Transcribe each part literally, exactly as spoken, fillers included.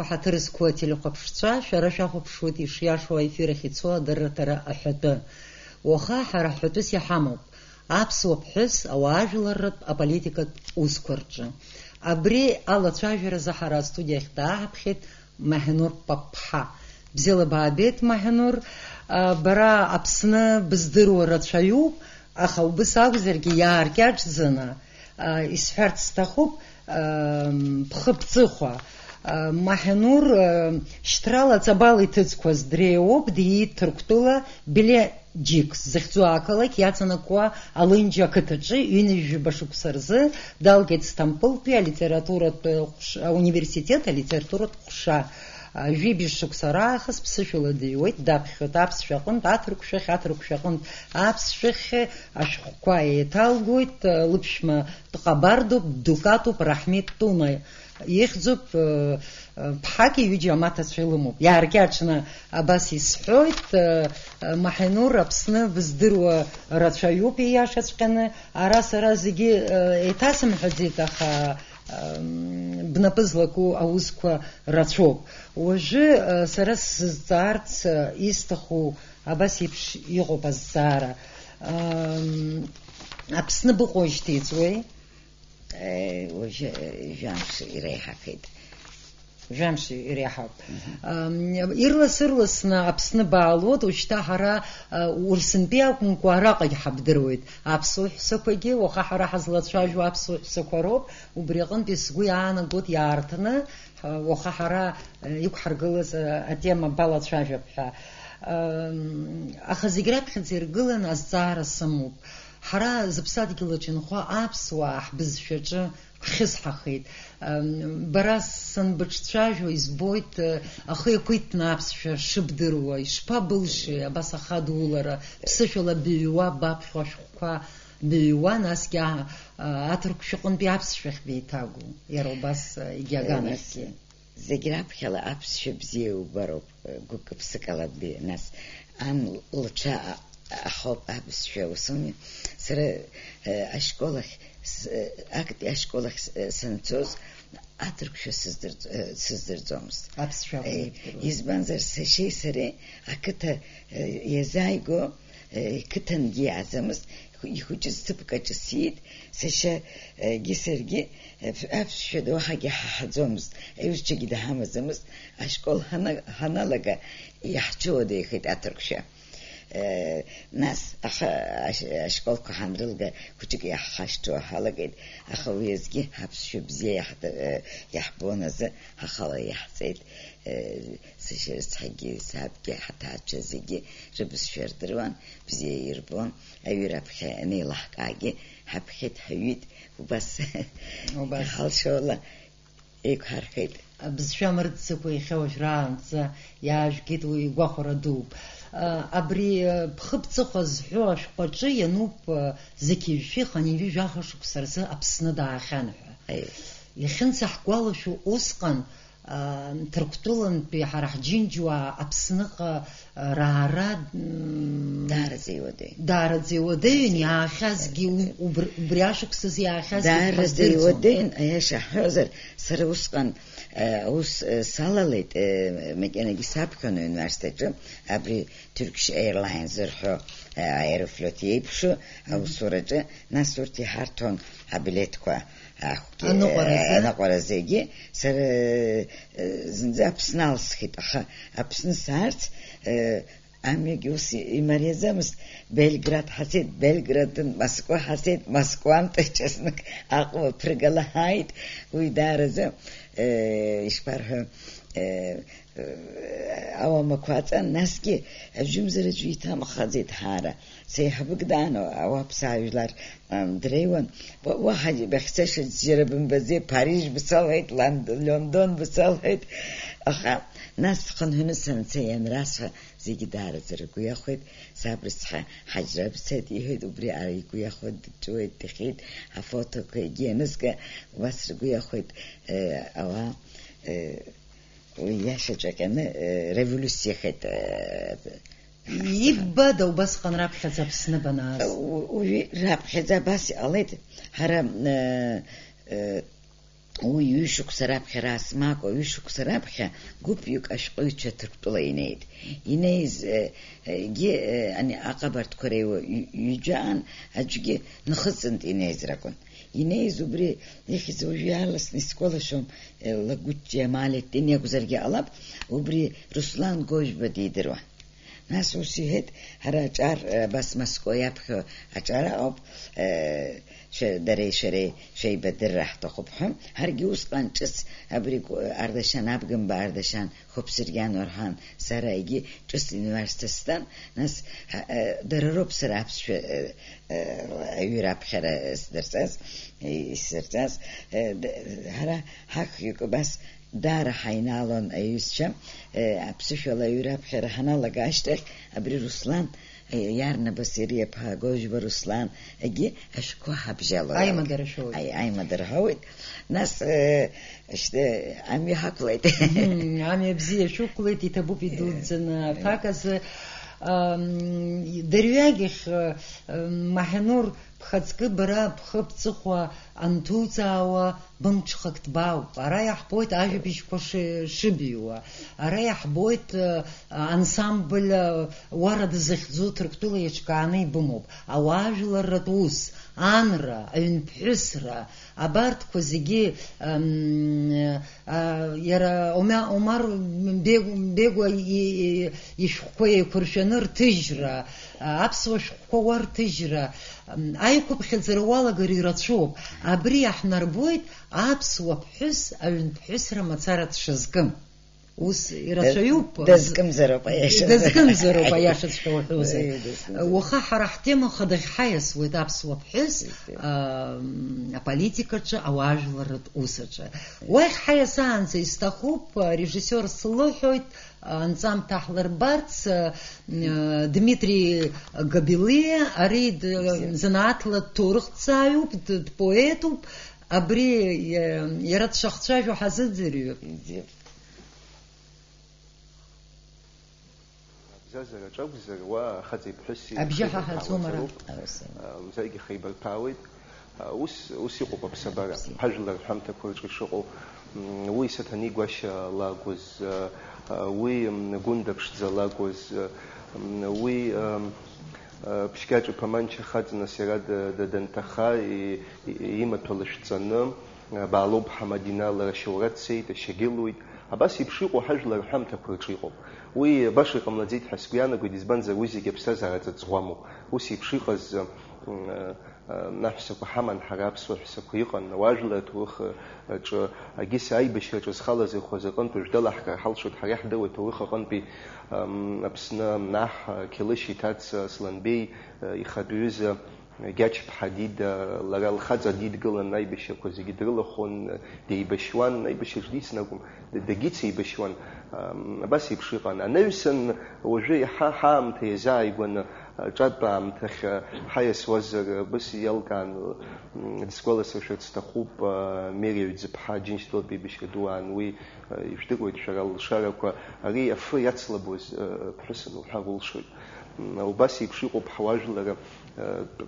Ҳаҭыр зқәу ателехәаԥшцәа, шәара шәахәаԥшуеит ишиашоу аефир ахь ицо адырраҭара аҳәатәы. Уаха ҳара ҳәатәыс иҳамоуп, аԥсуа ԥҳәыс ауаажәларратә аполитикатә усқәа рҿы. Абри алацәажәаразы ҳара астудиа ахь дааҳаԥхьеит Маҳинур Папԥҳа. Бзиала баабеит, Маҳинур. А, бара Аԥсны быздыруа рацәаҩуп, аха убыс акәзаргьы иааркьаҿӡаны, а, исҳәарц сҭахуп, а, бхы бҵыхәа. А, Маҳинур, а, шьҭрала аҵабал иҭыҵқәаз дреиуоуп, диит Ҭырқәтәыла Белеџьик зыхьӡу ақалақь иаҵанакуа Алынџьа ақыҭаҿы ҩынҩажәаба шықәса рзы, далгеит Сҭампылтәи алитературатә ҟәш-, ауниверситет алитературатә ҟәша. Жәибжь шықәса раахыс ԥсышәала дыҩуеит, даԥхьоит аԥсшәа аҟынтә аҭырқәшәахь, аҭырқәшәа аҟынтә аԥсшәахь ашәҟәқәа еиҭалгоит, лыԥшәма дҟабардоуп, ддукатуп, Раҳмеҭ Туна ихьӡуп, ԥҳаки ҩыџьа амаҭацәа илымоуп. Иааркьаҿны абас исҳәоит, Маҳинур, Аԥсны быздыруа рацәаҩуп, ииашаҵәҟьаны, ара сара зегьы еиҭасымҳәаӡеит, аха бнапы злаку аусқәа рацәоуп. Уажәы, э, сара сзызҵаарц, э, исҭаху абас еиԥш иҟоуп азҵаара. Ам, Аԥсны быҟоужьҭеи иҵуеи? Э, уажәы, э, жәамш иреиҳахеит. Жәамш иреиҳауп. Мгм. Ам, ирлас-ырласны Аԥсны баалоит, уажәшьҭа ҳара, э, Урсынтәи акәымкәа араҟагь ҳабдыруеит. Аԥсуа ҳәсақәагьы, уаха ҳара ҳазлацәажәо аԥсуа ҳәсақәа роуп, убри аҟынтәи сгәы иаанагоит иаартны, уаха ҳара, э, иқәҳаргылаз, э, атема балацәажәап ҳәа. Ам, аха зегь раԥхьаӡа иргыланы азҵаара сымоуп. Ҳара зыԥсадгьыл аҿы инхо аԥсуаа ҳбызшәаҿы ҳхьысҳахеит. Ам, бара санбыҿцәажәо избоит, э, ахы иақәиҭны аԥсшәа шыбдыруа, ишԥабылшеи абас ахадулара, ԥсышәала быҩуа, баԥхьо ашәҟәқәа быҩуа, насгьы а-, а-, аҭырқәшәаҟынтәи аԥсшәахь беиҭагоу, иара убас, э, егьи Э, нас аганахьгьы. Зегь раԥхьала аԥсшәа бзиа убароуп, гәык-ԥсыкала ббеиа. Нас ан лцәа а-, ахоуп аԥсшәа усуми. Сара, э, ашкол ахь, с-, э, актәи ашкол ахь с-, э, санцоз, аҭырқәшәа сыздырҵ-, э, сыздырӡомызт. Аԥсшәа акәын Э, ибдыруаз. Избанзар, сашьеи сареи ақыҭа, э, иазааигәоу, э, иқыҭангьы иааӡамызт, ихәыҷыз ҭыԥк аҿы сиит, сашьа, егьи саргьы, э, аԥсшәа ду уаҳагьы ҳаҳаӡомызт, аҩызцәагьы даҳамаӡамызт, ашкол ҳана-, ҳаналага иаҳцәыуадаҩхеит аҭырқәшәа. Э, нас, аха, аш-, ашколқәа ҳанрылга, хәыҷык иаҳхашҭуа ҳалагеит, аха уи азгьы ҳаԥсшәа бзиа иаҳд-, э, иаҳбон азы ҳахала иаҳҵеит. Э, сашьа рыцҳагьы, сабгьы, ҳаҭаацәа зегьы рыбызшәа рдыруан, бзиа ирбон. Аҩы раԥхьа анеилаҳкаагьы, ҳаԥхьеит, ҳаҩит, убас Убас. Иҳалшола еиқәҳархеит. Абызшәа мырӡыкәа иахьа уажәраанӡа иаажәгеит, уи гәахәара дууп. А, абри, а, бхы бҵыхәа зҳәо ашәҟәаҿы иануп, а, зықьи жәшәи хынҩажәи жәаха шықәса рзы Аԥсны даахьан ҳәа. Аиеи. Иахьынӡаҳгәалашәо усҟан, аа, Ҭырқәтәылантәи ҳара ҳџьынџьуаа Аԥсныҟа, аа, раара, м, Даараӡа иуадаҩын. Даараӡа иуадаҩын, иаахьазгьы, у-, убр-, убри ашықәсазы иаахьазгьы Даараӡа ҳаздырӡом. Иуадаҩын, аиаша ҳҳәозар, сара усҟан, э, аус, э, салалеит, э, макьанагьы саԥхьон ауниверситет аҿы, абри Turkish Airlines рҳәо, э, аерофлот еиԥшу, мгм, аусураҿы, нас урҭ иҳарҭон абилеҭқәа, ахәгьы, Аныҟәаразы? Аныҟәаразы егьи. Сара, э, зынӡа Аԥсны алсхит, аха Аԥсны саарц, э, амҩагьы ус имариаӡамызт. Белград ҳацеит, Белградын Москва ҳацеит, Москвантәи ҽазнык Аҟәа ԥрыгала ҳааит. Уи даараӡа, э, ишԥарҳәо, э, ауамақәа аҵан, насгьы ажәымзар аӡәы иҭамхаӡеит ҳара. Сеиҳабык даан, ауаԥсаа жәлар, ам, дреиуан. Уа-, уаҳа ибахьцашаз џьара бымбаӡеи, Париж бцалҳаит, Лонд-, Лондон бцалҳаит. Аха нас схынҳәны санца ианрасҳәа, зегьы даараӡа ргәы иахәеит. Саб рыцҳа, Ҳаџьра бцеит, иҳәеит, убри ара игәы иахәеит, дҵәыуеит, дыхьеит, афотоқәа егьи анызга, убас ргәы иахәеит, э, ауаа, э, Уи иашаҵәҟьаны, э, револиуциахеит, э, Иббада убасҟан раԥхьаӡа Аԥсны банааз? У-, уи раԥхьаӡа абас иҟалеит. Ҳара, э, э, Уи ҩышықәса раԥхьа, Расмакәа ҩышықәса раԥхьа гәыԥҩык ашәҟәыҩҩцәа Ҭырқәтәыла инеит. Инеиз, э, егьи, э, ани аҟабарҭқәа реиуа ҩ-, ҩыџьа аан, аӡәгьы нхыҵынтә инеиз ракәын. Инеиз убри ихьӡ уажәы иаарласны исгәалашәом, э, Лагәыҷ Џьамалетдин иакәзаргьы ҟалап, убри Руслан Гожба дидыруан. Нас ус иҳәеит, ҳара аҿар, абас Москва иаԥхьо аҿар аҟоуп, э, шәа-, дареи шәареи шәеибадырра ҳҭахуп ҳәа. Ҳаргьы усҟан ҿыц абри Ку-, Ардашьан Абгамба, Ардашьан Хәыԥсыргьан Орҳан, сара егьи ҿыц университет стәан, нас, ҳа-, э, дара роуп сара аԥсшәа, э, э, аҩыра аԥхьара сдырҵаз, э, исырҵаз, э, д-, ҳара ҳахҩык убас Даара ҳаинаалон аиҩызцәа, э, аԥсышәала аҩра аԥхьара ҳаналага ашьҭахь, абри Руслан, э, иарнабас ириаԥҳа Гожба Руслан, егьи ашәҟәқәа ҳабжьалон. Аимадара шәоуит. Аи-, аимадара ҳауеит. Нас, э, шьҭа амҩа ҳақәлеит. Мм, амҩа бзиа шәықәлеит, иҭабуп идуӡӡаны. Э, аҭак азы, ам, дырҩегьых, э, Маҳинур, бхаҵкы бара бхы бҵыхәа анҭуҵаауа, бымҽхак ҭбаауп. Ара иаҳбоит ажәабжьқәа ши-, шыбыҩуа. Ара иаҳбоит, э, ансамбль, э, Уара дызыхьӡу Ҭырқәтәыла еиҿкааны ибымоуп. Ауаажәларратә ус, анра, аҩнԥҳәысра, абарҭқәа зегьы, м, э, иара Ома-, Омар Бег-, Бегәа и-, и-, ишәҟәқәа еиқәыршәаны рҭыжьра, аԥсуа шәҟәқәа уарҭыжьра, м, аиқәыԥхьаӡара уалагар ирацәоуп. Абри иаҳнарбоит аԥсуа ԥҳәыс аҩнԥҳәысра мацара дшазкым. Ус ирацәаҩуп. Дазкымзароуп, аиашазы. Дазкымзароуп, аиашаҵәҟьа уҳәозар. Э, дазкымзароуп. Уаха ҳара ҳтема хада ҳаиасуеит аԥсуа ԥҳәыс, Естественно. Ам, аполитикаҿы, ауаажәларратә усаҿы. Уахь ҳаиасаанӡа исҭахуп, а, режиссиор слыҳәоит, а, анҵамҭа ҳлырбарц, а, м, а, Дмитри Габилиа, ари д-, Бзиа. Занааҭла дҭоурыхҭҵааҩуп, д-, дпоетуп, абри, а, иара дшахцәажәо ҳазыӡырҩып. Бзиа. Абзазараҿы акәзар, уа ахаҵеи ԥҳәыси Абжьы ҳаҳаӡом ара. Ҳауазароуп. Ус. А, мзаргьы хеибарҭәаауеит. А, ус, ус иҟоуп аԥсабара. Бзиа. Ҳажәлар рҳәамҭақәа рҿы ишыҟоу, м, уи Саҭанеи Гәашьа лакәыз, а, а, уи, м, Гәында Ԥшӡа лакәыз, а, м, уи, а, а, Ԥшьгьаҿ-иԥа Манча хаҵа, нас иара д-, д-, данҭаха, и-, и-, имаҭәа лышәҵаны, Баалоуп Ҳамадина, лара ашьоура дцеит, ашьагьы луит. Абас еиԥш иҟоу ҳажәлар рҳәамҭақәа рҿы иҟоуп. Уи баша иҟамлаӡеит ҳәа сгәы иаанагоит, избанзар, уи зегьы аԥсҭазаара ҵаҵӷәамоуп. Ус еиԥш иҟаз, м, э, э, аҳәсақәа ҳаман ҳара, аԥсуа ҳәсақәа иҟан, ауаажәлар аҭоурых, э, аҿы, агьыс аибашьраҿы зхалазырхәыз аҟынтә уажә далаҳкаар ҳалшоит, ҳара иаҳдыруеит аҭоурых аҟынтәи, м, Аԥсны аҳ, Қьалышь иҭаца Асланбеи, э, ихатә ҩыза, Гьач-ԥҳа Дида, лара лхаҵа дидгылан, аибашьрақәа зегьы дрылахәын, деибашьуан, аибашьраҿы дицны акәым, д-, дагьыцеибашьуан. Ам, абас еиԥш иҟан. Анаҩсан, уажәы иаҳа ҳаамҭа иазааигәаны, аҿатә аамҭахь, а, ҳаиасуазар, абас иалкаан, м, дысгәаласыршәарц сҭахуп, а, Мери Ҩӡыԥҳа, Џьынџьтәылатәи аибашьра ду аан, уи, а, ижәдыруеит шәара лшарақәа, ари афы иацлабуаз, а, ԥҳәысын уҳәар улшоит. М, убас еиԥш иҟоуп ҳуаажәлар,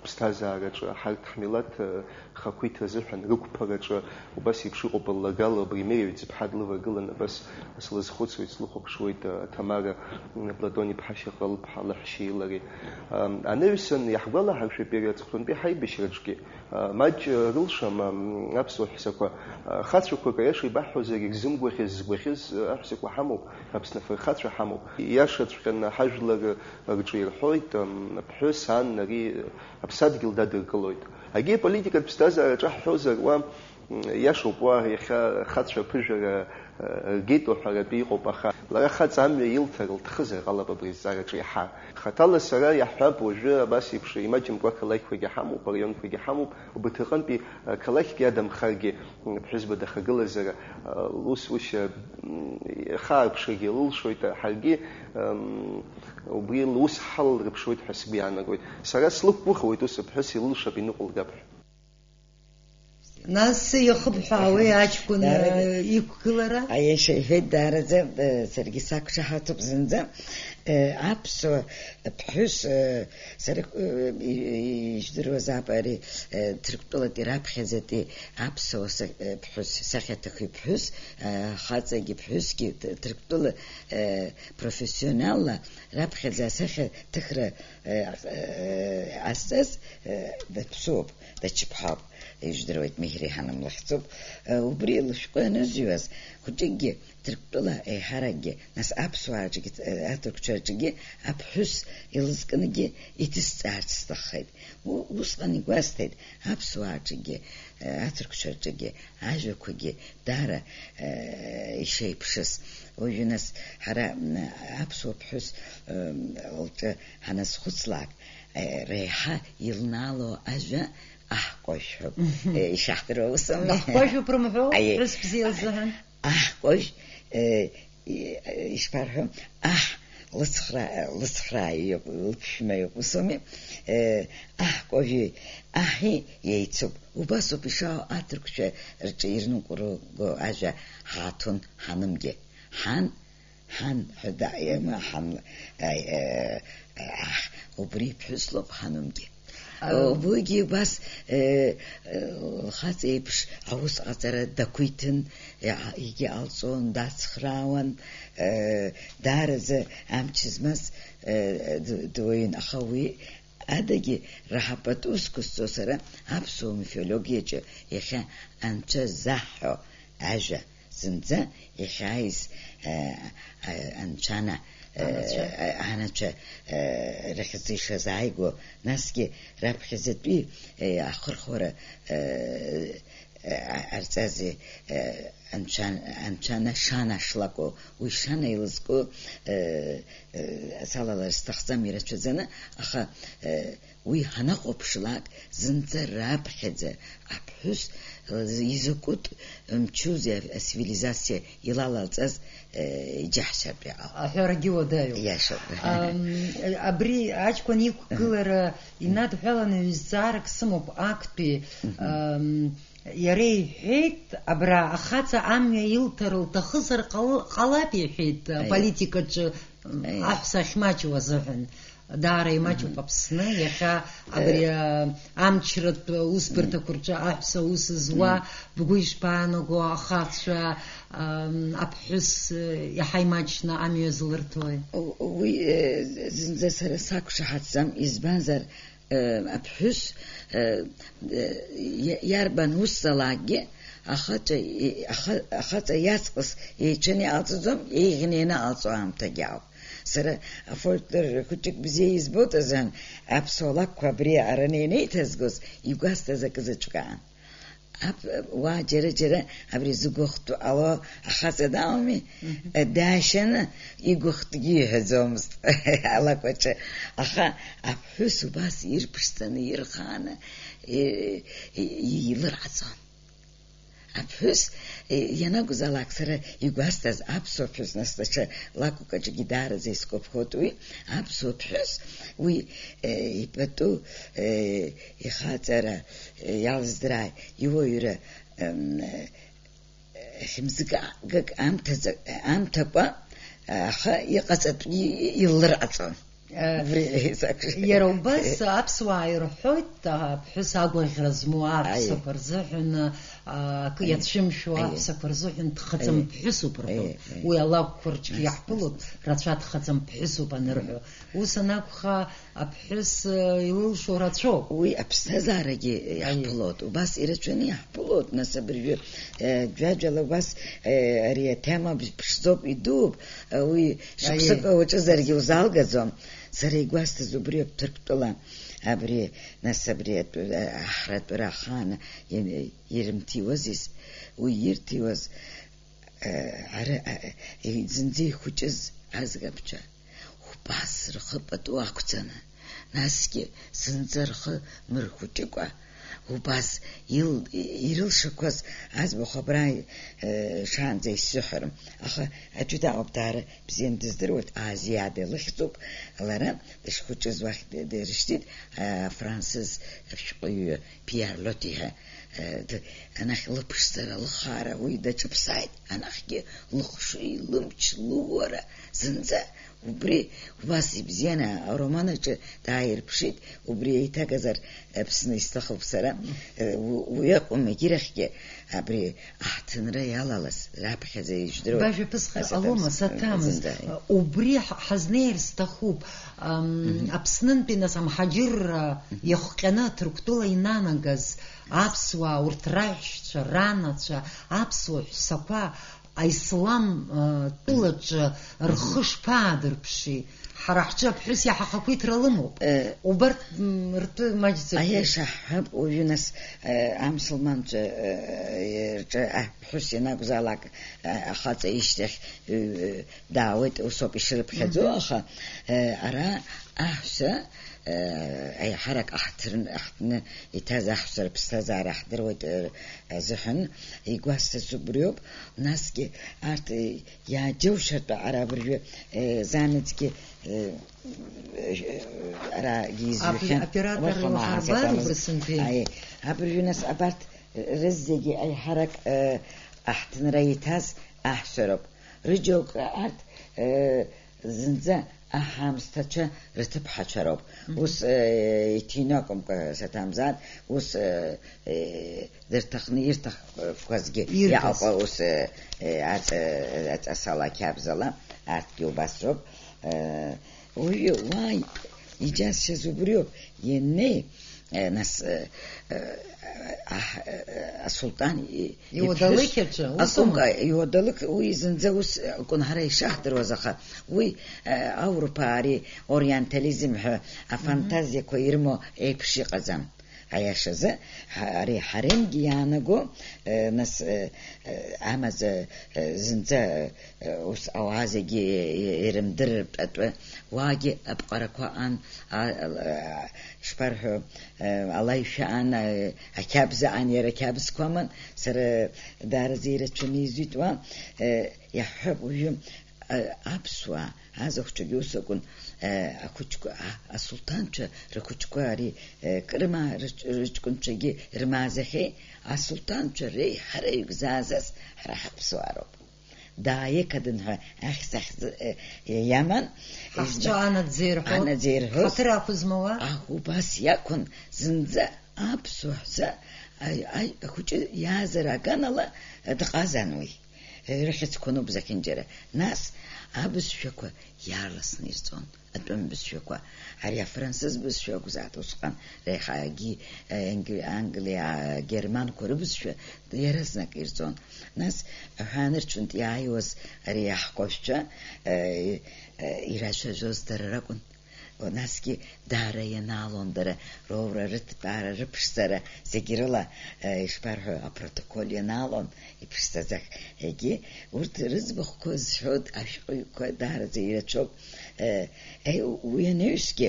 Ԥсҭазаараҿы ҳарҭ ҳмилаҭ, э, хақәиҭра азыҳәан рықәԥараҿы убас еиԥш иҟоуп, ллагала абри Мери Ҩӡыԥҳа длывагылан, абас слызхәыцуеит, слыхәаԥшуеит, э, Ҭамара, м, Платон-иԥҳа Шьаҟрыл-ԥҳа лаҳәшьеи лареи. Ам, анаҩсан, иаҳгәалаҳаршәап, иара аҵыхәтәантәи ҳаибашьраҿгьы, э, маҷ, э, рылшам, ам, аԥсуа ҳәсақәа, э, хацәақәак, аиаша ибаҳҳәозар, ирзымгәаӷьыз, згәаӷьыз, э, аҳәсақәа ҳамоуп, Аԥсны афырхацәа ҳамоуп. Иашаҵәҟьаны ҳажәлар, рҿы ирҳәоит, ам, аԥҳәыс, ан, ари аԥсадгьыл дадыркылоит. Агеополитикатә ԥсҭазаара ҿаҳҳәозар, уа, м, иашоуп, уа иахьа ахацәа аԥыжәара, а, ргеит уҳәаратәы иҟоуп, аха лара хаҵа амҩа илҭар лҭахызар ҟалап абри азҵаараҿы иаҳа. Хаҭала сара иаҳҳәап, уажәы абас еиԥш имаҷымкәа ақалақьқәагьы ҳамоуп, араионқәагьы ҳамоуп, убарҭ рҟынтәи ақалақьк иадамхаргьы, ԥҳәызба дахагылазар, а, лусушьа, м, хаарԥшыргьы лылшоит, ҳаргьы, м, убри лус ҳалалрыԥшуеит ҳәа сгәы иаанагоит. Сара слықәгәыӷуеит ус аԥҳәыс илылшап, иныҟәылгап ҳәа. Нас иахыбҳәаауеи аҷкәын, Даараӡа. э, иқәгылара? Аиаша иҳәеит, даараӡа, э, саргьы сақәшаҳаҭуп зынӡа. Э, аԥсуа ԥҳәыс, э, сара, э, и-, и-, ижәдыруазаап ари, э, Ҭырқәтәылатәи раԥхьаӡатәи аԥсуа са-, э, ԥҳәыс, сахьаҭыхҩы ԥҳәыс, э, хаҵагьы ԥҳәысгьы Ҭ-, Ҭырқәтәыла, э, профессионалла раԥхьаӡа асахьаҭыхра, э, э, ҟазҵаз, э, даԥсуоуп. Дачыԥҳауп, ижәдыруеит, Миӷьра иҳанамлахьӡуп. Убри лышәҟәы анызҩуаз, хәыҷыкгьы, Ҭырқәтәыла еиҳаракгьы, нас аԥсуааҿгьы, аҭырқәцәаҿгьы аԥҳәыс илызкынгьы иҭысҵаарц сҭаххеит. У-, усҟан игәасҭеит, аԥсуааҿгьы, аҭырқәцәаҿгьы ажәақәагьы даара, э, ишеиԥшыз. Уажәы нас ҳара, м, аԥсуа ԥҳәыс, м, лҿы ҳаназхәыцлак, э, реиҳа илнаало ажәа аҳкәажә ҳәоуп. Мгм. Э, ишаҳдыруа ус ауми? Аҳкәажәуп рымҳәо, Аиеи. Ԥҳәыс бзиа лзыҳәан. Аҳкәажә, э, и-, ишԥарҳәо, аҳ лыцхраа, лыцхраа иҟ-, лыԥшәма иҟоу соуми, э, аҳкәажәи аҳи еицуп. Убасоуп ишаау аҭырқәцәа рҿы ирныҟәырго ажәа ҳаҭун ҳанымгьы. Ҳан, ҳан ҳәа даиама ҳан, э, э, аҳ, убри ԥҳәыс лоуп ҳанымгьы. Ам. Убригьы убас, э, э, лхаҵа еиԥш аус ҟаҵара дақәиҭын, иа-, егьи ҟалҵон, дацхраауан, э, даараӡа амч змаз, э, д-, дуаҩын, аха уи адагьы раҳа пату сқәызҵо сара аԥсуа мифологиаҿы иахьа анцәа заҳҳәо ажәа зынӡа иахьааиз, э, э, анцәана, э, Анацәа. э, анацәа, э, рахьӡы ишазааигәоу, насгьы раԥхьаӡатәи, э, ахырхәара, э, э, ҟарҵази, э, анцәан-, анцәана Шана шлакәу, уи Шана илызку, э, э, салалар сҭахӡам ирацәаӡаны, аха, э, уи ҳанахәаԥшлак, зынӡа раԥхьаӡа аԥҳәыс, э, изакәытә мчузеи ацивилизациа илалалҵаз, э, иџьаҳшьартә иҟалап. Аҳәарагьы уадаҩуп. Иашоуп. Ам, абри аҷкәын иқәгылара Мгм. инадҳәаланы ҩ-зҵаарак сымоуп актәи, Мгм. ам, Иара иҳәеит, абра ахаҵа амҩа илҭар лҭахызар ҟал-, ҟалап, иҳәеит, Аиеи. Аполитикаҿы, м, Аиеи. Аҳәса ахьмаҷу азыҳәан. Даара имаҷуп Мгм. Аԥсны, иахьа Э. абри, а, амчратә усбарҭақәа рҿы аҳәса аус зуа, Мгм. бгәы ишԥаанаго, ахацәа, ам, аԥҳәыс, э, иаҳа имаҷны амҩа злырҭои? У-, уи, э, зынӡа сара сақәшаҳаҭӡам, избанзар, э, аԥҳәыс, э, э, иа-, иарбан усзалакгьы ахаҵа и-, аха-, ахаҵа иаҵкыс еицәаны иҟалҵаӡом, еиӷьны ианыҟалҵо аамҭагьы ауп. Сара афольклор хәыҷык бзиа избоит азын, аԥсуа лакәқәа абри араны ианеиҭазгоз игәасҭаз акы заҵәык аан. Ап-, уа џьара-џьара абри зыгәыхәтәы ало ахаҵа дауми? Мгм. Э, даашьаны игәыхәтәгьы иҳәаӡомызт алакәаҿы. Аха аԥҳәыс убас ирԥшӡаны, ирхааны, э, э, илырҟаҵон. Аԥҳәыс, э, ианакәзаалак сара игәасҭаз аԥсуа ԥҳәыс, нас даҽа лакәкаҿгьы даараӡа искәаԥхоит уи, аԥсуа ԥҳәыс, уи, э, ипату, э, ихаҵара, э, иалздрааи, иуаҩра, м, хьымӡӷ-, гак амҭаӡа-, амҭакәа, аха иҟаҵатәгьы иллырҟаҵон. Э, Убри еизак. Иара убас аԥсуаа ирҳәоит, аԥҳәыс агәаӷьра змоу аҳәсақәа Аиеи. Рзыҳәан, а, акы Аиеи. Иацәымшәо Аиеи. Аҳәсақәа рзыҳәан дхаҵам Аиеи. Ԥҳәысуп рҳәоит. Аиеи, аиеи. Уи алакәқәа рҿгьы Нас, иаҳԥылоит, нас. Рацәа дхаҵам ԥҳәысуп анырҳәо. Ус анакәха, аԥҳәыс, э, илылшо рацәоуп. Уи аԥсҭазаарагьы Аиеи. Иаҳԥылоит, убас ирацәаны иаҳԥылоит, нас абыржәы, э, џәаџәала убас, э, ари атема ԥшӡоуп, идууп, э, уи шықәсык Аиеи. Уаҿызаргьы узалгаӡом. Сара игәасҭаз убриоуп Ҭырқәтәыла, абри, нас абри атәы-, аҳратәыра ахаан и-, ирымҭиуазиз, уи ирҭиуаз, э, ара, э, зынӡа ихәыҷыз аӡӷабцәа. Убас рхы пату ақәҵаны, насгьы зынӡа рхы мырхәыҷыкәа, Убас ил-, ирылшақәаз аӡбахә абра, э, шаанӡа исзыҳәарым. Аха аӡәы дыҟоуп, даара бзианы дыздыруеит, Азиада илыхьӡуп, лара дышхәыҷыз уахь д-, дырышьҭит, а, францыз ашәҟәыҩҩы Пиер Лотиа, э, д-, анахь лыԥшӡара, лыхаара уи даҿыԥсааит, анахьгьы лыхшыҩ, лымч, лыуара зынӡа Убри убас ибзианы ароман аҿы дааирԥшит, убри еиҭагазар Аԥсны исҭахуп сара, у-, уи акәым, егьирахьгьы абри аҳҭынра иалалаз, раԥхьаӡа ижәдыруеит. Бажәа ԥысҟар ҟалома, саҭамыз? Зынӡа. Убри ҳ-, ҳазнеир сҭахуп. Ам, Мгм. Аԥснынтәи, нас, амҳаџьырра Мгм. иахҟьаны Ҭырқәтәыла инанагаз аԥсуаа, урҭ раҳәшьцәа, ранацәа, аԥсуа ҳәсақәа, аислам, э, тәылаҿы рхы шԥаадырԥши? Ҳара ҳҿы аԥҳәыс иаҳа ахақәиҭра лымоуп. Э, убарҭ, м, ртәы маҷӡак. Аиаша ҳҳәап, уажәы нас, э, амсылманцәа, э, рҿы аԥҳәыс ианакәзаалак, э, ахаҵа ишьҭахь, э, даауеит, усоуп ишрыԥхьаӡо, Мгм. аха, э, ара аҳәса, э, аиҳарак аҳҭырн-, аҳҭны иҭаз аҳәса рыԥсҭазаара ҳдыруеит, э, азыҳәан, игәасҭаз убриоуп. Насгьы арҭ, э, иааџьоушьартә ара абыржәы, э, занӡгьы, э, э, ара Апер-, изҩхьан. Оператор уахьамаҳа уаҳарбар, сатәамыз. Убри сынтәеи. Аи, абыржәы нас абарҭ, э, рызегьы аиҳарак, э, аҳҭынра иҭаз аҳәса роуп. Рыџьоук арҭ, э, зынӡа аҳамсҭацәа рыҭыԥҳацәа роуп. Мгм. Ус, э, иҭины акәымкәа саҭамзар, ус, э, э, дырҭахны ирҭахқәазгьы Ирҭаз. Иаҟәа ус, э, э, аҵ-, э, аҵасала, ақьабзала, арҭгьы убас роуп. Э, уи уа иџьасшьаз убриоуп, ианнеи, э, нас, э, э, аҳ-, э, асултан и-, Иуадалықь иԥҳәыс аҿы, усума? Акәымкәа, иуадалықь уи зынӡа ус акәын ҳара ишаҳдыруаз, аха уи, э, Ауропа ари ориентализм ҳәа афантазиақәа ирымоу еиԥш иҟаӡам. Аиашазы, ҳа-, ари ҳаремгьы иаанаго, э, нас, э, э, амаӡа, э, зынӡа, э, ус ауаа зегьы, э, ирымдырыртә атәы, уаагьы аԥҟарақәа ан, а, а, ишԥарҳәо, э, алаҩшәа ан, э, ақьабза ан, иара ақьабзқәа аман, сара даараӡа ирацәаны изҩит уа, э, иаҳҳәап уажәы, э, аԥсуаа, азахәцәагьы ус акәын, э, ахәыҷқәа, а, асулҭанцәа рыхәыҷқәа ари, э, кырма рыҷ-, рыҷкәынцәагьы ирмааӡахьеи, асулҭанцәа реиҳараҩык заазаз ҳара ҳаԥсуаа роуп. Дааиқадын ҳәа ахьӡ ахьӡ-, э, иаман. Ҳахҿа анаӡӡеи рҳәоз. Анаӡӡеи рҳәоз. Ҳаҭыр ақәызма уа? Аҳ, убас иакәын, зынӡа аԥсуа ҳәса, аи, аи, ахәыҷы иаазар аганала, э, дҟазан уи. Э, рыхьӡқәа ануп зехьынџьара. Нас абызшәақәа иаарласны ирҵон. Атәым бызшәақәа, ари афранцыз бызшәа акәзааит усҟан, реиҳагьы, э, англи-, англи-, а, германқәа рыбызшәа иаразнак ирҵон. Нас аҳәаанырцәынтә иааиуаз ари аҳкәажәцәа, э, э, ирацәажәоз дара ракәын. Насгьы даара ианаалон дара роура, рыҭбаара, рыԥшӡара, зегь рыла, э, ишԥарҳәо, апротокол ианаалон, иԥшӡаӡах. Егьи урҭ рыӡбахәқәа зҳәоит, ашәҟәыҩҩқәа даараӡа ирацәоуп. Э, э, уи анаҩсгьы,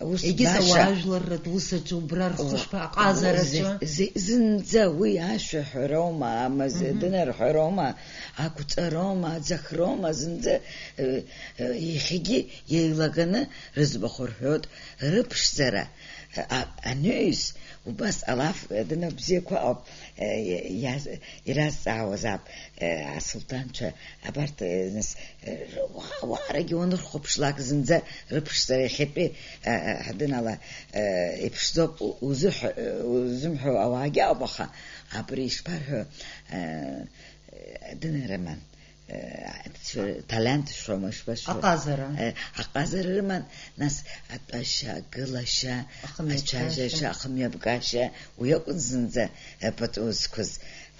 ус егьыс баша ауаажәларратә усаҿы убра рхы О, шԥа-, аҟазараҿы? Зе-, зе-, зынӡа уи ашәаҳәароума, амаз-, Мгм. дынарҳәароума, ақәҵароума, аӡахроума, зынӡа, э, э, иахьагьы еилаганы рыӡбахә рҳәоит, рыԥшӡара, а, анаҩс, убас алаф, э, дына бзиақәа ауп, э, иаз-, иразҵаауаз ауп, э, асулҭанцәа, абарҭ, э, нас, э, уа-, уаарагьы уанырхәаԥшлак зынӡа рыԥшӡара иахьатәи, э, э, ҳдынала, э, иԥшӡоуп у-, узыҳәа-, э, узымҳәо ауаагьы ауп, аха абри ишԥарҳәо, э, э, дынарыман. Э, цәы-, талант шәома, шәбашәо. Аҟазара. Э, аҟазара рыман, нас атәашьа, агылашьа, Ахымҩаԥгашьа. Ацәажәашьа, ахымҩаԥгашьа, уи акәын зынӡа, э, пату зқәыз.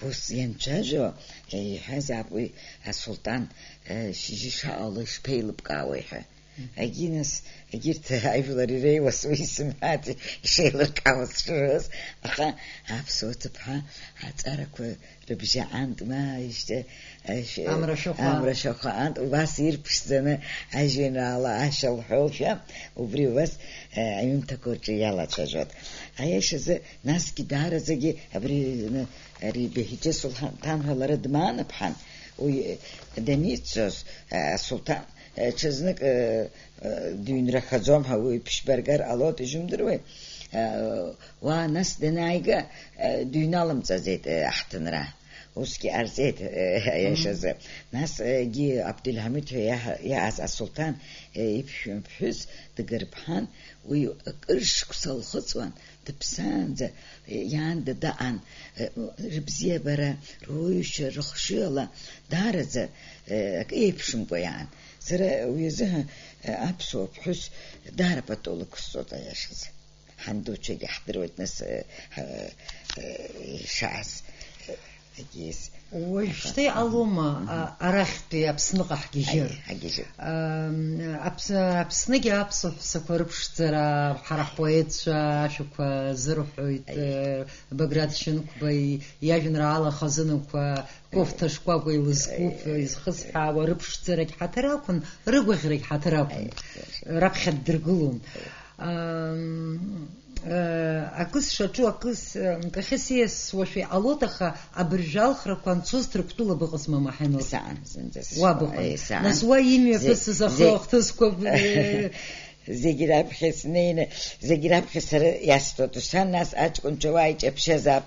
Ус ианцәажәо, э, иҳәазаап уи асулҭан, э, шьыжьы шаҟало ишԥеилыбкаауеи ҳәа. Егьи нас, егьырҭ ажәлар иреиуаз уи исымҳәаӡеит, ишеилыркаауаз шрыҳәоз, аха аԥсуа ҭыԥҳа аҵарақәа рыбжьы аҟынтә, ма ишьҭа, ашә-, Амра шәахәа. Амра шәахәа аҟынтә, убас ирԥшӡаны ажәеинраала ашьа лҳәошәа, убри убас, э, аҩымҭақәа рҿы иалацәажәоит. Аиашазы, насгьы даараӡагьы абри, э, ари Беҳиҷе Сулҭан ҳәа лара дмаанаԥҳан, уи, э, даниццоз, э, асулҭан Ҽазнык, э, э, дыҩнрахаӡом ҳәа уи ԥшьба ргар ҟалоит, ижәымдыруеи? Э, уа нас данааига, э, дыҩналымҵаӡеит, э, аҳҭынра. Усгьы ҟарҵеит, э, Мм. Аиашазы. Нас, э, егьи Абдельҳамид ҳәа иаҳа-, иааз асулҭан, э, иԥшәма ԥҳәыс дыгырԥҳан, уи акыр шықәса лхыҵуан, дыԥсаанӡа, э, иаанда даҟан, э, рыбзиабара, руаҩушьа, рыхшыҩала даараӡа, э, акы еиԥшымкәа иаан. Сара уи азыҳәан, э, аԥсуа ԥҳәыс даара пату лықәсҵоит, аиашазы. Ҳандуцәагьы ҳдыруеит, нас, э, ҳа-, э, ишааз, э, егьиз. Уажәшьҭа иҟалома, Мгм. а, арахьтәи Аԥсныҟа ҳгьежьыр? Ҳагьежьыр. Ам, Аԥс-, Аԥсныгьы аԥсуа ҳәсақәа рыԥшӡара, ҳара ҳпоетцәа ашәақәа зырҳәоит, Аиеи. э, Баграт Шьынқәба иажәеинраала хазынақәа, Кофҭа шкәакәа илызкуп, изхысҳәаауа рыԥшӡарагь ҳаҭыр ақәын, рыгәаӷьрагь ҳаҭыр ақәын. Раԥхьа ддыргылон. Ам, э, акы сшаҿу, акы с-, э, нкахьы сиасуашәа иҟалоит, аха абыржәы алхрақәа анцоз Ҭырқәтәыла быҟазма, Маҳенур? Саан, зынӡа сшьа-, Уа быҟан. Э, саан. Нас уа имҩаԥысыз Зе-, зе-, ахы-, ахҭысқәа, э, Зегь раԥхьа снеины, зегь раԥхьа сара иасҭоит. Ушан, нас аҷкәынцәа уа иҷаԥшьазаап.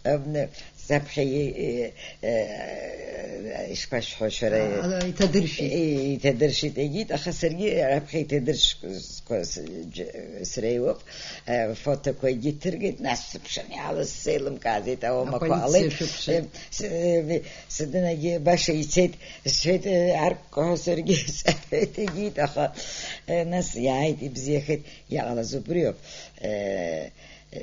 М, заԥхьа и-, и-, э, ишԥасҳәо, шәара? А, а, иҭадыршәит. И-, иҭадыршәит, егьит, аха саргьы раԥхьа иҭадыршәқәаз џь-, среиуоуп. Э, фотоқәа егьи ҭыргеит, нас сыԥшын, иаалыз сеилымкааӡеит, аомақәа Аполициа ҟалеит. Шәыԥшын. Э, с-, э, сыдынагьы баша ицеит, сҳәеит, э, аркқәа ҳәа саргьы саҳәеит, егьит, аха, э, нас иааит, ибзиахеит, иҟалаз убриоуп. Э, э,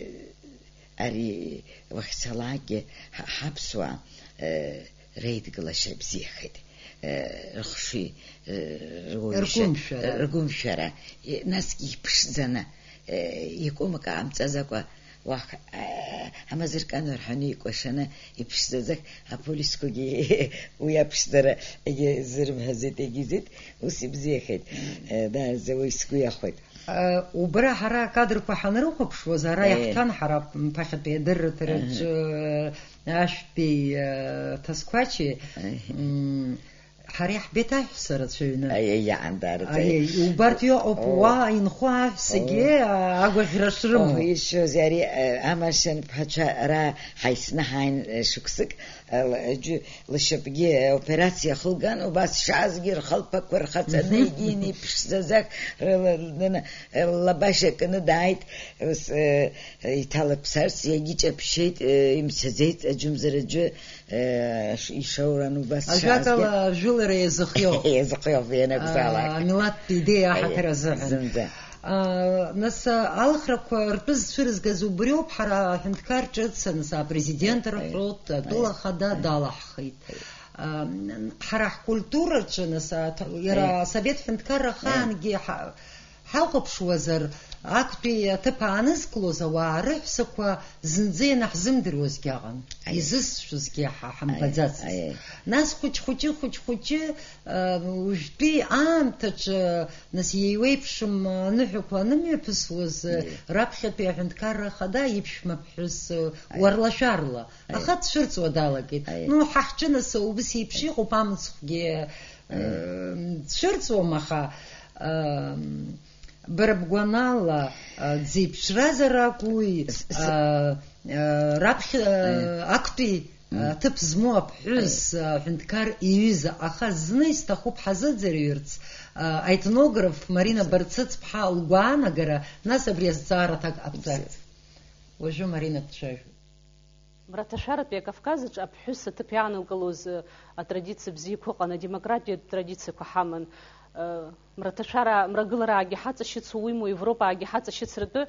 ари уахьцалакгьы ҳа-, ҳаԥсуаа, э, реидгылашьа бзиахеит. Э, рыхшыҩ, э, руаҩышьа, Ргәымшәара. Ргәымшәара. Э, насгьы иԥшӡаны, э, икәымак аамҵаӡакәа, уахь, э, амазыркан рҳәаны икәашаны, иԥшӡаӡак аполисқәагьы уи аԥшӡара егьзырмҳәаӡеит, егьизеит, ус ибзиахеит. Э, да, за уи сгәы иахәеит. Э, убра ҳара акадрқәа ҳанрыхәаԥшуаз, ара Е. иаҳҭан ҳара ԥахьатәи адырраҭараҿы, Аҳа. Ашәбеи, э, Ҭасқәачи, Аҳа. м, ҳара иаҳбеит аҳәса рацәаҩны. Аиеи, иаандараӡа. Аиеи, убарҭ иҟоуп О. уа инхо аҳәсагьы, О. а, агәаӷьра шрымоу. О, ишәоз ари, э, амашьынԥҳацәа ара ҳаицны ҳааин, э, шықәсык, э, л-, џьу-, лшьапгьы, э, операциа ахылган, убас шаазгьы рхылԥақәа рхаҵаны, Мгм. егьи иԥшӡаӡак рыла-, лнына, э, ллабашьа кны дааит, ус, э, иҭалыԥсарц, иагьиҷаԥшьеит, э, имцаӡеит, аӡәымзар аӡәы, э, ш-, ишоуран убас шаазгьы. Ажәакала, ажәылара иазыхиоуп. Иазыхиоуп, ианакәзаалак. А, амилаҭтә идеиа Аиеи, аҳаҭыр азыҳәан. Зынӡа. А, нас, а, алхрақәа ртәы зцәырызгаз убриоуп, ҳара аҳәынҭқар ҿыц, нас, апрезидент Аиеи, рҳәоит, атәыла Аиеи, хада Аиеи. Далаҳхит. Аиеи. А, м, ҳара ҳкультураҿы, нас, аҭ-, иара Аиеи. Асовет ҳәынҭқарра Аиеи. Ахаангьы ҳа-, ҳахәаԥшуазар, актәи аҭыԥ аанызкылоз ауаа рыҳәсақәа зынӡа ианаҳзымдыруазгьы аҟан, Аиеи. Изысшәызгьы ҳа-, ҳамбаӡацызт. Аиеи, аиеи. Нас хәыҷ-хәыҷы, хәыҷ-хәыҷы, э, уажәтәи аамҭаҿы, нас, иеиуеиԥшым аныҳәақәа анымҩаԥысуаз, э, Аиеи. Раԥхьатәи аҳәынҭқарра ахада иԥшәма ԥҳәыс, э, Аиеи. Уарлашәарла, Аиеи. Аха дцәырҵуа далагеит. Аиеи. Ну, ҳа ҳҿы, нас, убыс еиԥш иҟоуп, амцхәгьы, э, Аиеи. Дцәырҵуам, аха, э, Бара бгәанала, а, дзеиԥшразар акәуи, С-, с-, а, а, раԥхьа, а, Аиеи. Актәи, а, Мм. Ҭыԥ змоу аԥҳәыс, Аиеи. А, ҳәынҭқар иҩыза, аха зны исҭахуп ҳазыӡырҩырц, а, аетнограф Марина Мм. Барцыцԥҳа лгәаанагара, нас абри азҵаара аҭак ҟабҵарц. Мм. Уажәы Марина дцәажәоит. Мраҭашәаратәи Акавказ аҿы аԥҳәыс аҭыԥ иаанылкылоз, э, атрадициа бзиақәа ыҟан, адемократиатә традициақәа ҳаман. Мраҭашәара, мрагылараагьы ҳаҵашьыцуа, уимоу Европаагьы ҳаҵашьыцратәы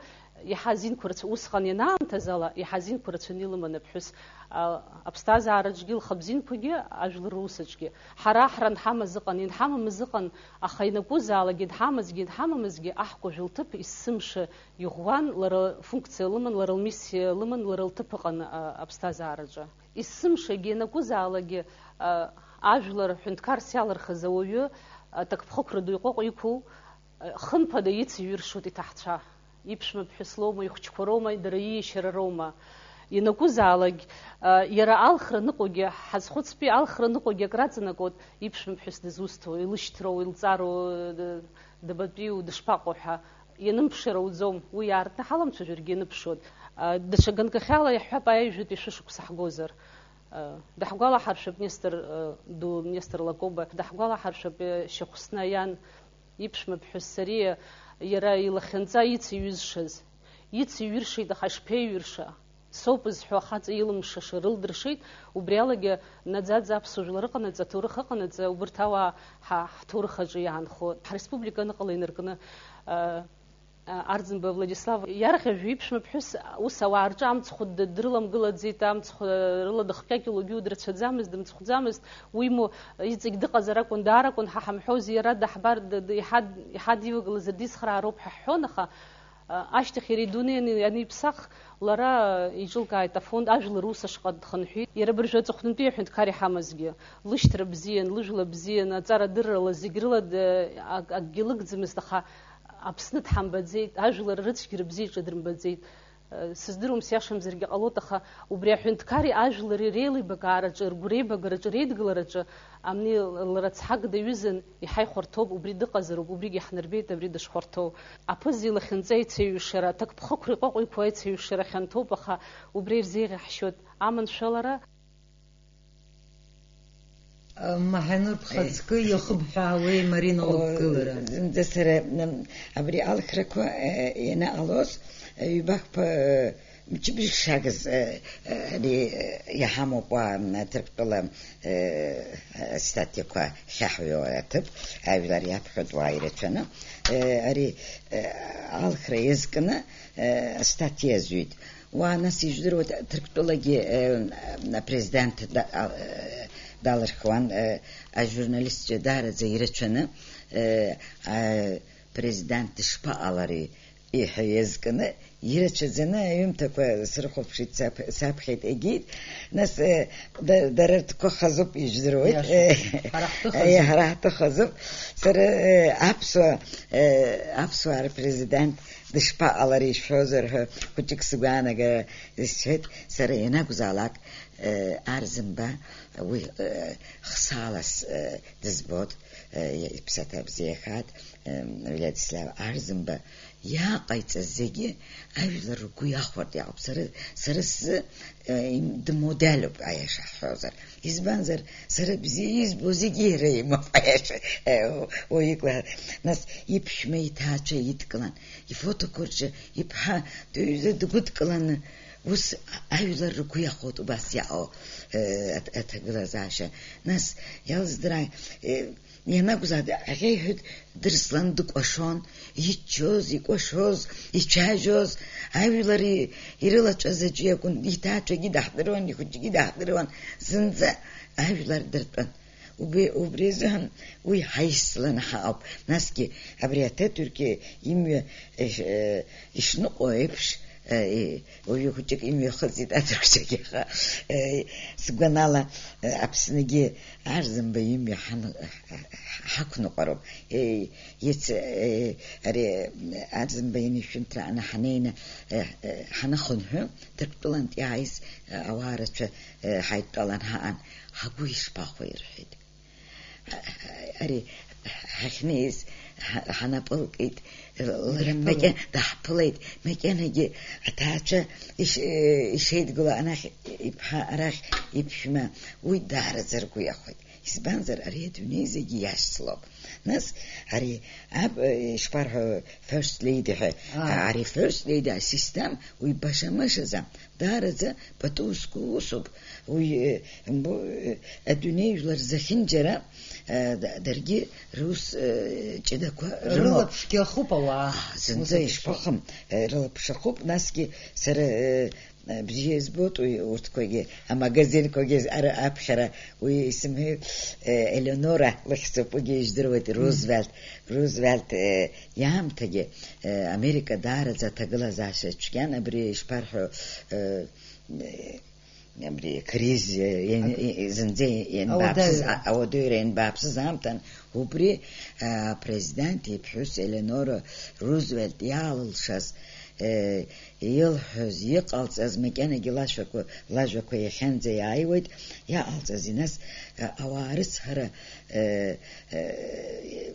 иаҳа азинқәа рацәа, усҟан ианаамҭаз ала, иаҳа азинқәа рацәаны илыман аԥҳәыс. А, аԥсҭазаараҿгьы лхы абзиақәагьы, ажәлар русаҿгьы. Ҳара ҳара нҳамаз ыҟан, инҳамамыз ыҟан, аха ианакәызаалак, инҳамазгьы, инҳамамызгьы, аҳкәажә лҭыԥ есымша иӷәӷәан, лара функциа лыман, лара лмиссиа лыман, лара лҭыԥ ыҟан, а, аԥсҭазаараҿы. Есымшагьы ианакәызаалакгьы, а, ажәлар ҳәынҭқарс иалырхыз ауаҩы, аҭакԥхықәра ду иҟәыҟә иқәу, а, хымԥада ицеиҩыршоит иҭаҳцәа. Иԥшәма ԥҳәыс лоума, ихәыҷқәа роума, дара ииашьара роума. Ианакәызаалакь, а, иара алхра ныҟәогьы, ҳазхәыцтәи алхра ныҟәогьы акраҵанакуеит, иԥшәма ԥҳәыс дызусҭоу, илышьҭроу, илҵароу, д-, дабатәиу, дышԥаҟоу ҳәа. Ианымԥшыр ауӡом, уи аартны ҳаламцәажәаргьы ианыԥшуеит. А, даҽа ганкахьала иаҳҳәап, аҩажәатәи шәышықәса ҳгозар. А, даҳгәалаҳаршәап Нестор, а, ду, Нестор Лакоба, даҳгәалаҳаршәап, а, Шьахәсна иан, иԥшәма ԥҳәыс Сариа, иара илахьынҵа ицеиҩызшаз. Ицеиҩыршеит, аха ишԥеиҩырша? Соуп зҳәо ахаҵа илымшаша рылдыршеит, убри алагьы наӡаӡа аԥсуа жәлар ыҟанаҵы, аҭоурых ыҟанаҵы, убырҭ ауаа ҳа-, ҳҭоурых аҿы иаанхоит. Ҳреспублика аныҟала инаркны, а, а, Арӡынба Владислав иарӷьажәҩа иԥшәма ԥҳәыс ус ауаа рҿы амцхә д-, дрыламгылаӡеит, амцхә, а, рыла дыхҟьақьалогьы уи драцәаӡамызт, дымцхәӡамызт, уимоу, иҵегь дыҟазар акәын, даара акәын, ҳа ҳамҳәози, иара даҳбар, д-, д-, иҳад-, иҳадивагылазар дицхраароуп ҳәа ҳҳәон, аха, а, ашьҭахь иара идунеи ани-, аниԥсах, лара иҿылкааит афонд, ажәлар рус ашҟа дхынҳәит. Иара абыржәы аҵыхәтәантәи аҳәынҭқар иҳамазгьы, лышьҭра бзиан, лыжәла бзиан, аҵарадыррала зегь рыла д-, ак-, акгьы лыгӡамызт, аха Аԥсны дҳамбаӡеит, ажәлар рыцәгьара бзиаҿы дрымбаӡеит. Сыздыруам, сиашамзаргьы ҟалоит, аха убри аҳәынҭқари ажәлари реилибакаараҿы, ргәреибагараҿы, реидгылараҿы амни лара цҳак даҩызан, иаҳа ихәарҭоуп, убри дыҟазароуп, убригьы ҳнарбеит, абри дышхәарҭоу. Аԥыза илахьынҵа ицеиҩшара, аҭакԥхықәра иҟәаҟәиқәа ицеиҩшара хьанҭоуп, аха убри ирзеиӷьаҳшьоит аманшәалара. Маҳанур бхаҵкы иахыбҳәаауеи, Марина, лықәгылара? Зынӡа сара, м, абри алхрақәа, э, ианаҟалоз, э, ҩбахԥа, э, мчыбжьык шагыз, э, э, ари, э, иаҳамоуп уа, м, Ҭырқәтәыла, э, астатиақәа хьаҳәҩо аҭыԥ, ажәлар иаԥхьоит уа ирацәаны. Э, ари, э, алхра иазкны, э, астатиа азҩит. Уа, нас, ижәдыруеит, Ҭырқәтәылагьы, э, апрезидент да-, а, э, далырхуан, э, ажурналистцәа даараӡа ирацәаны, э, а, президент дышԥаҟалари ҳәа иазкны, ирацәаӡаны аҩымҭақәа срыхәаԥшит, саԥ-, саԥхьеит, егьит. Нас, э, да-, дара ртәқәа хазуп, ижәдыруеит. Иашоуп. Э, ҳара ҳтәы э, хазуп. Ҳара ҳтәы хазуп. Сара, э, аԥсуа, э, аԥсуаа рпрезидент дышԥаҟалари ишәҳәозар ҳәа хәыҷык сгәаанагара исҳәеит. Сара ианакәзаалак, э, Арӡынба уи, э, хсалас, э, дызбот, э, иԥсаҭа бзиахааит, э, Владислав Арӡынба иааҟаиҵаз зегьы ажәлар ргәы иахәартә иҟоуп. Сара, сара сзы, э, им-, дмоделуп, аиаша ҳҳәозар. Избанзар, сара бзиа избо зегьы иара имоуп, аиаша, э, уаҩык ла-, нас иԥшәма иҭаацәа идкылан, ифотоқәа рҿы иԥҳа дыҩны дгәыдкыланы, ус ажәлар ргәы иахәоит убас иаҟоу, э, аҭ-, аҭагылазаашьа. Нас иалздыра, э, ианакәзаалак, аӷьеиҳәа дырслан дыкәашон, иччоз, икәашоз, ицәажәоз, ажәлар и-, ирылаҵәаз аҿы иакәын, иҭаацәагьы даҳдыруан, ихәыҷгьы даҳдыруан, зынӡа ажәлар дыртәын. Убри, убри азыҳәан уи ҳаиссланы ҳаҟоуп. Насгьы абри аҭатәиргьы имҩа, э, э, ишныҟәо еиԥш, э, э, уаҩы хәыҷык имҩахыҵит аҭырқәцәагьы, аха, э, сгәанала, э, Аԥсныгьы Арӡынба имҩа ҳан-, ҳақәныҟәароуп. Э, иацы, э, ари, э, Арӡынба инышәынҭра анаҳанеины, э, э, ҳаныхынҳәы, Ҭырқәтәылантә иааиз, э, ауаа рацәа, э, ҳаидтәалан ҳаҟан. Ҳгәы ишԥахәеи, рҳәеит. Ари ҳахьнеиз ҳа-, ҳанапылкит, даҳԥылеит. Макьа-, даҳԥылеит. Макьанагьы аҭаацәа иш-, ишеидгыла анахь иԥҳа, арахь иԥшәма, уи даараӡа ргәы иахәеит. Избанзар, ари адунеи зегьы иашьцылоуп. Нас ари аб-, ишԥарҳәо, First Lady ҳәа, аа, ари First Lady асистем, уи баша-мышаӡам. Даараӡа пату зқәу усуп. Уи, э, мбо-, э, адунеи жәлар зехьынџьара, Э, да-, даргьы рус, э, ҷыдақәа рымоуп. Рылаԥшгьы ахуп ауаа. А, зынӡа Ус ишԥахым, э, рылаԥш ахуп, насгьы сара, э, э, бзиа избоит уи урҭқәагьы, амагазинқәагьы ара аԥхьара, уи исымҳәеи, э, Елеонора лыхьӡуп, уигьы ижәдыруеит, Мм. Рузвельт, Рузвельт, э, иаамҭагьы, э, Америка даараӡа аҭагылазаашьа цәгьан, абри ишԥарҳәо, э, э, абри кризис, э, иан-, Ак- и-, и-, зынӡа ианбааԥсыз, Ауадаҩра. а-, ауадаҩра ианбааԥсыз аамҭан, убри, а, апрезидент иԥҳәыс Елеонора Рузвельт иаалылшаз, э, илҳәоз, иҟалҵаз, макьанагьы лашәақәа, лажәақәа иахьанӡа иааиуеит, иаҟалҵази нас, а, ауаа рыцҳара, э, э,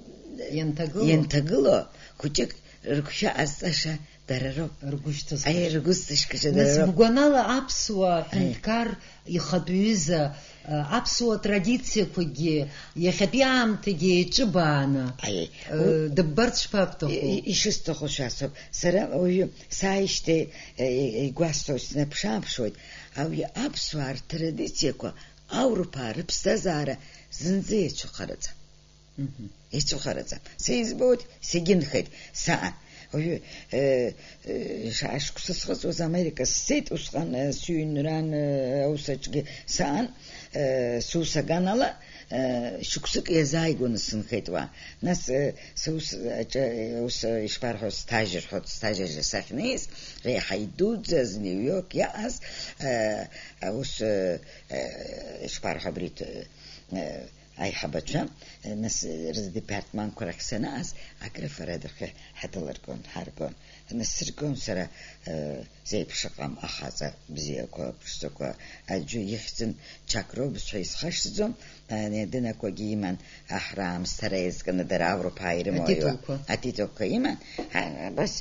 Ианҭагылоу. ианҭагылоу, хәыҷык ргәшәа ҟазҵаша дара роуп. Ргәы шьҭызхыша. Аи, ргәы зҭышкыша дара Нас роуп. Бгәанала аԥсуа Аи. ҳәынҭқар ихатә ҩыза, а, аԥсуа традициақәагьы иахьатәи аамҭагьы еиҿыбааны, Аи. а, У- дыббарц шԥабҭаху? И-, и-, ишысҭаху шәасҳәап. Сара уажәы сааижьҭеи, э, э, игәасҭо снаԥшааԥшуеит. Ауаҩы аԥсуаа ртрадициақәа аурԥаа рыԥсҭазаара зынӡа еицәыхараӡам. Мгм. Ицәыхараӡам. Са избоит, сегьынхеит, саан. Уажәы, э, э, ша-, шықәса схыҵуаз Америка сцеит, усҟан, э, сыҩнран, э, аус аҿгьы саан, э, сус аганала, э, шықәсык иазааигәаны сынхеит уа. Нас, э, сус аҿы, э, ус, э, ишԥарҳәо, стажь рҳәоит, стажь аҿы сахьнеиз, реиҳа идуӡӡаз Нью-Йорк иааз, э, аус, э, э, ишԥарҳәо, абри, э, э, аиҳабацәа, нас, рдепартментқәа рахь санааз, акрыфара адәахьы ҳадәылыргон, ҳаргон. Нас сыргон сара, э, зеиԥшыҟам ахаҵа бзиақәа, ԥшӡақәа, аӡәы ихьӡын Чак Робс ҳәа исхашҭӡом, э, дынақәагьы иман, аҳра аамсҭара иазкны дара аурԥаа ирымоу аҩуа. Атитулқәа. Атитулқәа иман, а, абас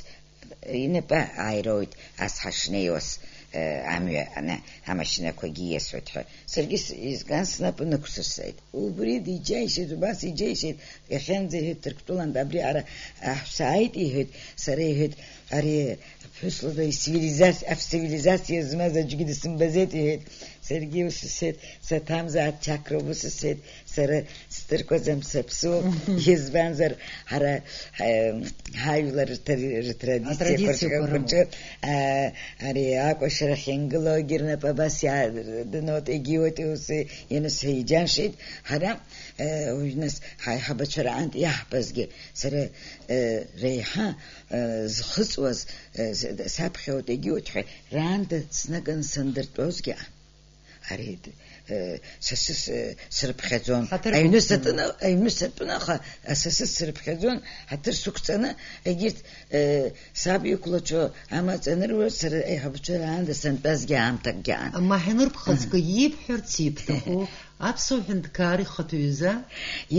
инапы ааироуит ас ҳашнеиуаз, э, амҩа аны, амашьынақәагьы ииасуеит ҳәа. Саргьы с-, изган снапы нықәсырсеит. Убри диџьаишьеит, убас иџьаишьеит, иахьанӡа иҳәеит, Ҭырқәтәылантә абри ара аҳәса ааит, иҳәеит, сара, иҳәеит, ари аԥҳәыс лыда ицивилизациа, авцивилизациа змаз аӡәгьы дысымбаӡеит, иҳәеит. Саргьы ус сҳәеит, саҭамзааит, Чак Робс сҳәеит, сара сдыркәаӡам, саԥсуоуп, Мгм. Избанзар, ҳара, ҳа-, ҳажәлар ртради-, ртрадициақәа Атрадициақәа рҿы, рымоуп. рҿы, а, ари акәашарахь иангыло егьи рнапы абас иаадыноуп, егьиуеит, ус ианысҳәа иџьашеит. Ҳара, э, уажә нас ҳаиҳабацәа раантә иаҳбазгьы, сара, э, реиҳа, э, зхыҵуаз, э, с-, саԥхьаҟа егьиуеит ҳәа, раанда снаганы сандыртәозгьы, Ари, э, са сыс-, э, срыԥхьаӡон. Ҳаҭыр Аҩны сықәҵаны. сатәны, аҩны сатәын, аха, э, са сыс срыԥхьаӡон, ҳаҭыр сықәҵаны, егьырҭ, э, саб иқәлацәо амаҵ анырурц, сара аиҳабацәа раанда сантәазгьы аамҭакгьы аан. Амаҳә анырԥхыӡгьы Аҳ. ибҳәарц ибҭаху аԥсуа ҳәынҭқар ихатәы ҩыза?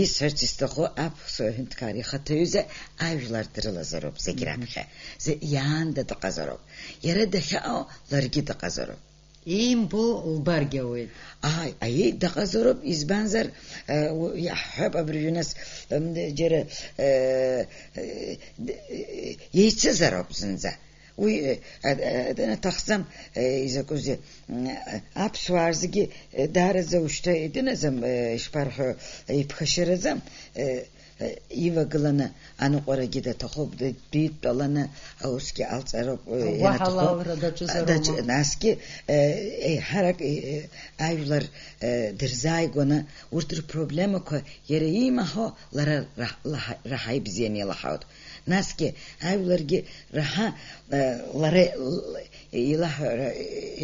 Исҳәарц исҭаху аԥсуа ҳәынҭқар ихатәы ҩыза ажәлар дрылазароуп зегь Мгм. раԥхьа. Зе-, иаанда дыҟазароуп. Иара дахьаҟоу ларгьы дыҟазароуп. Иимбо лбаргьы ауеит. Ааи, аиеи, дыҟазароуп, избанзар, э, у-, иаҳҳәап, абыржәы нас, м, џьара, э, э, д-, э, еицызароуп зынӡа. Уи, э, а-, а-, аҭахӡам, э, изакәызеи, м, аԥсуаа рзгьы, э, даараӡа ушьҭа итәыназам, э, ишԥарҳәо, иԥхашьараӡам, э, ивагыланы аныҟәарагьы даҭахуп, д-, дидтәаланы аусгьы ҟалҵароуп, э, Уаҳа ианаҭаху. лалра даҿызароума? Даҿ-, насгьы, э, еиҳарак, э, ажәлар, э, дырзааигәаны урҭ рпроблемақәа иара иимаҳо лара раҳ-, лаҳа-, раҳа ибзианы илаҳауеит. Насгьы ажәларгьы раҳа, э, лара, л-, Илаҳәара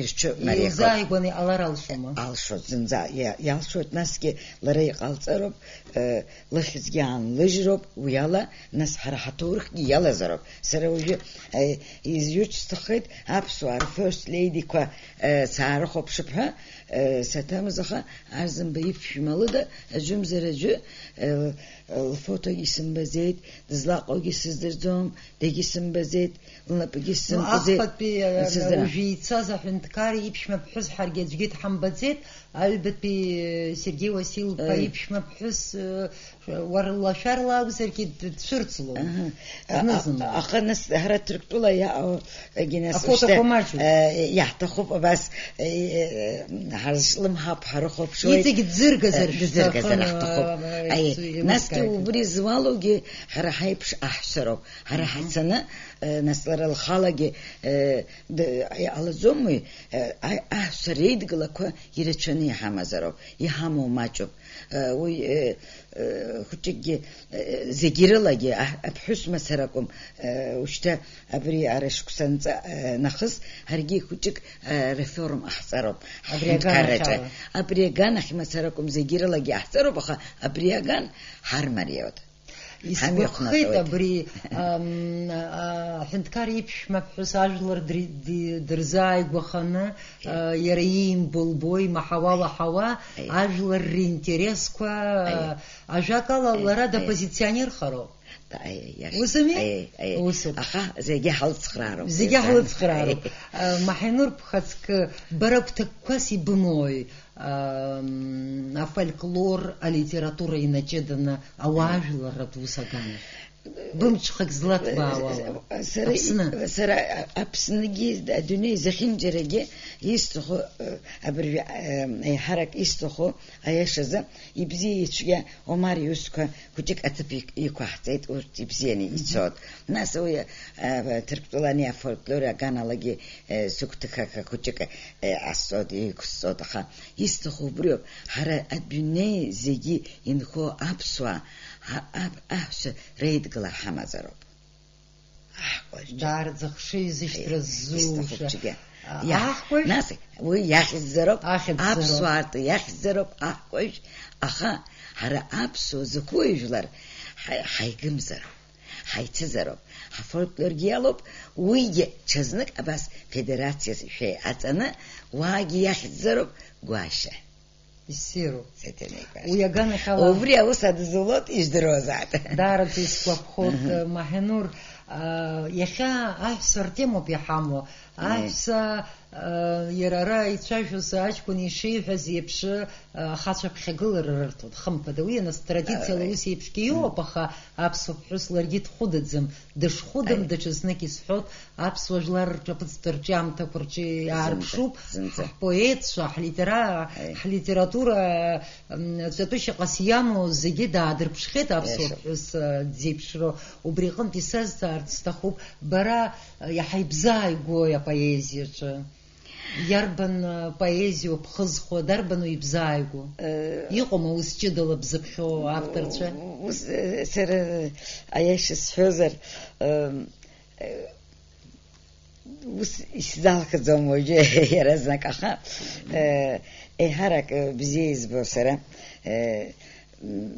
ирҽу мариахоит. Илзааигәаны иҟалар алшома? Алшоит, зынӡа иа-, иалшоит, насгьы лара иҟалҵароуп, э, лыхьӡгьы аанлыжьроуп, уи ала, нас ҳара ҳаҭоурыхгьы иалазароуп. Сара уажәы, э, изҩырц сҭаххеит, аԥсуаа р-first lady-қәа, э, саарыхәаԥшып ҳәа, э, саҭамыз, аха Арзанба иԥшәма лыда, аӡәымзар аӡәы, э, лфотогьы сымбаӡеит, дызлаҟоугьы сыздырӡом, дагьысымбаӡеит, лнапгьы Ну, сзымҵаӡеит, ахԥатәи, э, сыздырам. Уажәы ицаз аҳәынҭқар иԥшәма ԥҳәыс ҳаргьы аӡәгьы дҳамбаӡеит, аҩбатәи, э, Сергеи Васил-иԥа Ы. иԥшәма ԥҳәыс, э, Уара лашәарла акәзаргьы д-, дцәырҵлон. Аҳа. Зны-зынла. А-, а-, аха нас ҳара Ҭырқәтәыла иаауагьы нас Афотоқәа уажәшьҭа, маҷуп. Э, иаҳҭахуп абас, э, э, ҳазҿлымҳап, ҳарыхәаԥшуеит. Иҵегь дзыргазар Э, дзыргазар шәҭахын, ҳҭахуп. э, Аи, еилыскааит. Насгьы убри зуалугьы ҳара ҳаиԥш аҳәса роуп. Ҳара Мгм. ҳацаны, э, нас лара лхалагьы, э, д-, иҟалаӡомеи, э, аи-, аҳәса реидгылақәа ирацәаны иҳамазароуп, иҳамоу маҷуп. Э, уи, э, э, хәыҷыкгьы, э, зегьы рылагьы, аҳ-, аԥҳәыс мацара акәым, э, ушьҭа абри ара шықәсанҵа, э, нахыс ҳаргьы хәыҷык, э, реформа ҟаҳҵароуп Абри аганахьала. ҳҳәынҭқарраҿы. Абри аганахь мацара акәым, зегьы рылагьы иаҳҵароуп, аха абри аган ҳармариоит. Исгәаԥхеит Ҳамҩахнаҵоит. Абри, ам, а, аҳәынҭқар иԥшәма ԥҳәыс ажәлар дри-, ди-, дырзааигәаханы, Аиеи. а, иара иимбо лбо, имаҳауа лаҳауа, Аиеи. ажәлар ринтересқәа, Аиеи. а, ажәакала, Аиеи, лара аиеи. дапозиционерхароуп. Аиеи, иашоуп. Усами? Аиеи, аиеи. Усоуп. Аха зегьы ҳалыцхраароуп. Зегьы Аиеи. ҳалыцхраароуп. А, Маҳинур, бхаҵкы, бара гәҭакқәас ибымои? Ам, афольклор, алитература инаҷыданы ауаажәларратә ус аганахь? Бымҽхак злаҭбаауала. Сара, Аԥсны. сара Аԥсныгьы, адунеи зехьынџьарагьы исҭаху, э, абыржәы, э, еиҳарак исҭаху, аиашазы, ибзиа ицәгьа Омар иусқәа хәыҷык аҭыԥ иқ-, иқәаҳҵеит, урҭ ибзианы Мгм. ицоит. Нас уи, э, Ҭырқәтәылани афольклори аганалагьы, э, сыгәҭыхаха хәыҷык, э, ҟасҵоит, иқәсҵоит, аха исҭаху убриоуп, ҳара адунеи зегьы инхо аԥсуаа, ҳа-, аб-, аҳәса реидгыла ҳамазароуп. Аҳкәажә. Даараӡа хшыҩзышьҭра Аиеи, ззуша. исҭахуп ҽыгьы. А, Иаҳ-, аҳкәажә? Нас, уи иахьӡзароуп, Аҳ-, аԥсуаа ртәы иахьӡзароуп аҳкәажә, аха ҳара аԥсуа закәу жәлар ҳа-, ҳаигымзароуп. Ҳаицызароуп, ҳафольклоргьы иалоуп, уигьы ҽазнык абас федерациас шәеиҟаҵаны, уаагьы иахьӡзароуп Гәашьа. Иссируп. Сеҭенеи Гәашьа. Уи аганахьала Убри аус адызулоит, ижәдыруазааит. Даараӡа исгәаԥхоит, Мгм. Маҳинур, а, иахьа аҳәса ртемоуп иҳамоу. Мм. Аҳәса, а, иара ара ицәажәоз аҷкәын ишиҳәаз еиԥш, ахацәа ԥхьагылара рырҭоит, хымԥада. Уи, нас, традициала Ааи. ус еиԥшгьы иоуп, аха аԥсуа ԥҳәыс ларгьы дхәыдаӡам. Дышхәыдам, Ааи. даҽазнык исҳәоит, аԥсуа жәлар рҿаԥыцтә рҿиамҭақәа рҿы Зынӡа, аарԥшуп, зынӡа. ҳпоетцәа, ҳлитера-, Ааи. ҳлитература, м, ҵатәышьаҟас иамоу зегьы даадырԥшхьеит аԥсуа Иашоуп. ԥҳәыс, а, дзеиԥшроу. Убри аҟынтә исазҵаарц сҭахуп, бара, а, иаҳа ибзааигәои апоезиаҿы? Иарбан, э, поезиоу бхызхуа, дарбану ибзааигәоу? Э, Иҟоума ус ҷыдала бзыԥхьоу авторцәа? Ус, э, сара, аиаша сҳәозар, э, э, ус исзалхаӡом уажәы иаразнак, аха, э, еиҳарак, э, бзиа избо сара, э, м,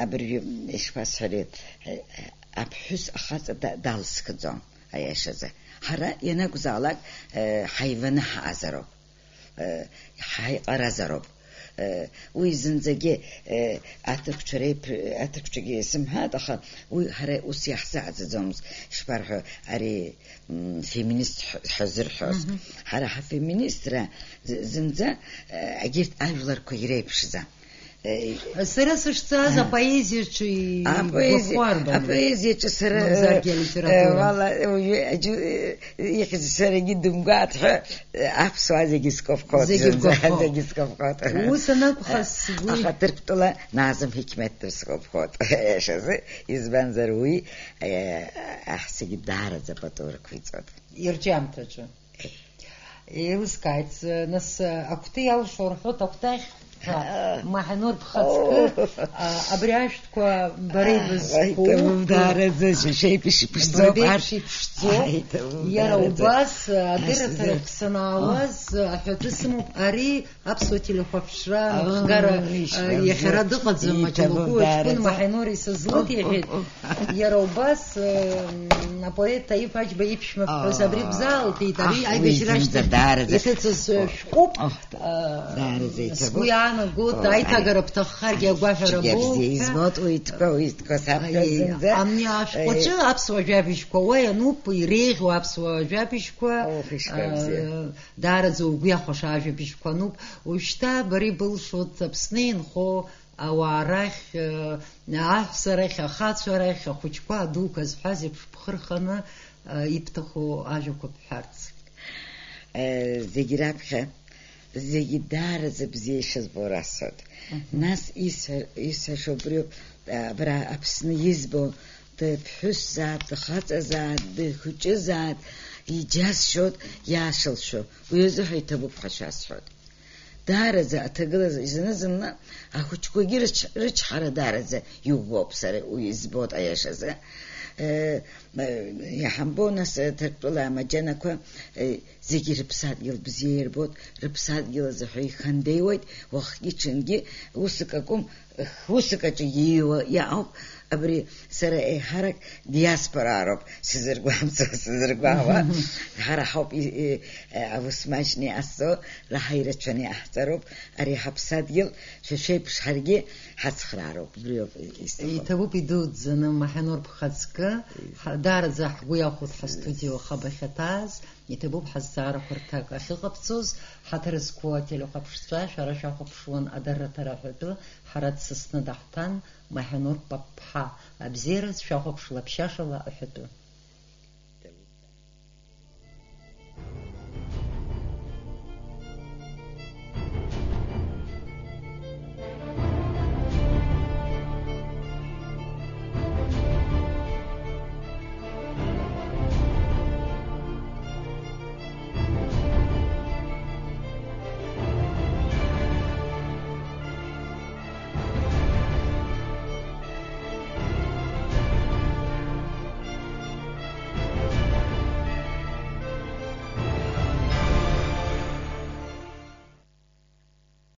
абыржәы ишԥасҳәари, э, аԥҳәыс ахаҵа да-, далсхӡом. Аиашазы, ҳара ианакәзаалак, э, ҳаиваны ҳаҟазароуп, э, ҳаиҟаразароуп. Э, уи зынӡагьы, э, аҭырқәцәа реиԥ-, аҭырқәцәагьы сымҳәааит, аха уи ҳара ус иаҳзааӡаӡомызт, ишԥарҳәо, ари, м, феминист ҳәа, ҳәа зырҳәоз. Мгм. Ҳара ҳафеминистра з-, зынӡа, э, егьырҭ ажәларқәа иреиԥшӡам. Э, Сара сышҵааз Аҳ. апоезиаҿы Апоезиа, игәахәарбан? Апоезиаҿы сара, Мамзаргьы э, алитература. э, уала, уи, аџьы, э, ихьӡ сарагьы дымгәаҭ ҳәа, э, аԥсуаа зегьы скафхот, Зегьы зынӡа, ргәаԥхо. зегьы скафхот. Ус анакәха, Э, сгәы аха Ҭырқәтәыла Назым Ҳикмет дыскафхот. Иашазы, избанзар уи, э, аҳ зегьы даараӡа пату рықәиҵот. Ирҿиамҭаҿы. Еилыскааит, нас, акәты иалшо рҳәоит, акәтаӷь ҳәа, Маҳанур бхаҵкы, Оо. а, абри ашәҭқәа бара Аа, ибызкуп. Иҭабуп, даараӡа, шәа-, шәеиԥш ибзоуп, Бара арҭ. Еиԥш иԥшӡоу, Ааи, иҭабуп, иара даараӡа. Убас, адырраҭарахь Ашәҭқәа. санаауаз, аҳәатәы сымоуп, ари аԥсуа телехәаԥшра Оо, анапхгара, ишәҳәа а, иахьа ара бзиа. Иҭабуп, аҷкәын даараӡа. Маҳанур исызлыдиҳәеит. Иара убас, э, апоет Таиф Аџьба иԥшәма ԥҳәыс абри Аа, бзаалҭеит, ари аҳ, аибашьра уи зынӡа ашьҭахь даараӡа. Иҭыҵыз, э, О, шәҟәуп. О, да, Э, даараӡа иҭабуп. Сгәы иаанагоит, О, аиҭагара аи. Бҭаххаргьы Аи, агәаҳәара цәгьа бзиа бууп ҳәа. Избоит, уи итәқәа, уи итәқәа саԥхьа Аиеи, зынӡа. Абни ашәҟәаҿы Э, аԥсуа жәабжьқәа уа иануп, иреиӷьу аԥсуа жәабжьқәа, О, фишка э, бзиа. Даараӡа угәы иахәаша ажәабжьқәа ануп. Уажәшьҭа бара ибылшоит Аԥсны инхо Ауаа рахь, э, аҳәса рахь, ахацәа рахь, ахәыҷқәа, адуқәа зҳәаз еиԥш бхы рханы, э, ибҭаху ажәақәа бҳәарц. Э, зегь раԥхьа, зегьы даараӡа бзиа ишызбо расҳәоит. Мгм. Нас исҳәа-, исҳәаша убриоуп, э, абра Аԥсны избо, дыԥҳәысзааит, дхаҵазааит, дхәыҷызааит, иџьасшьоит, иаашылшәо. Уи азыҳәа иҭабуп ҳәа шәасҳәоит. Даараӡа аҭагылазы зны-зынла ахәыҷқәагьы рыч-, рычҳара даараӡа иубоуп, сара уи избоит аиашазы. Э, э, иаҳамбо, нас, э, Ҭырқәтәыла амаџьанақәа, э, зегьы рыԥсадгьыл бзиа ирбоит, рыԥсадгьыл азы ҳәа ихандеиуеит, уахгьы-ҽынгьы усык акәым, усык аҿы ииуа иаауп. Абри сара еиҳарак диаспораароуп сзыргәамҵуа, сзыргәаауа. Ҳара ҳауп и-, и-, аус маҷны иҟасҵо, раҳа ирацәаны иҟаҳҵароуп. Ари ҳаԥсадгьыл, шәа шәеиԥш ҳаргьы ҳацхраароуп. Убриоуп исҭаху. Иҭабуп идуӡӡаны, Маҳанур бхаҵкы, ҳа-, даараӡа ҳгәы иахәоит ҳастудио хабахьаҭааз. Иҭабуп ҳазҵаарақәа рҭак ахьыҟабҵоз, ҳаҭыр зқәу ателехәаԥшцәа, шәара шәахәаԥшуан адырраҭара аҳәатәы, ҳара дсасны даҳҭан, Маҳанур Папԥҳа, абзиараз шәахәаԥш лаԥшьашала аҳәатәы.